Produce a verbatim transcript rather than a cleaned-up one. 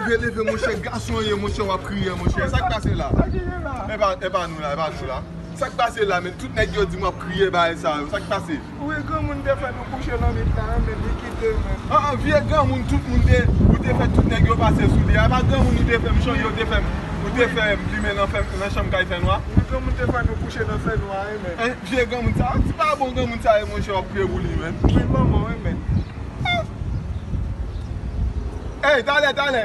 Releve, monchè, gason ye, monchè, w ap kriye, monchè. Sa k pase la? Sa ki gen la? E pa, e pa nou la, e pa nou la. Sa k pase la, men? Tout nèg yo di m w ap kriye, bagay sa yo. Sa k pase? Wi, granmoun te fè nou kouche nan mit la, men li kite, men. An, an, vye granmoun, tout moun te, ou te fè tout nèg yo pase sou li. A pa granmoun ou te fè m chonje, ou te fè m, ou te fè m plimen nan fè, nan chanm kay fè nwa. Wi, granmoun te fè nou kouche nan fè nwa, wi, men. Vye granmoun sa, ti pa bon granmoun sa ye, monchè, w ap kriye pou li, men. Wi, manman, wi, men. Ey, talè, talè.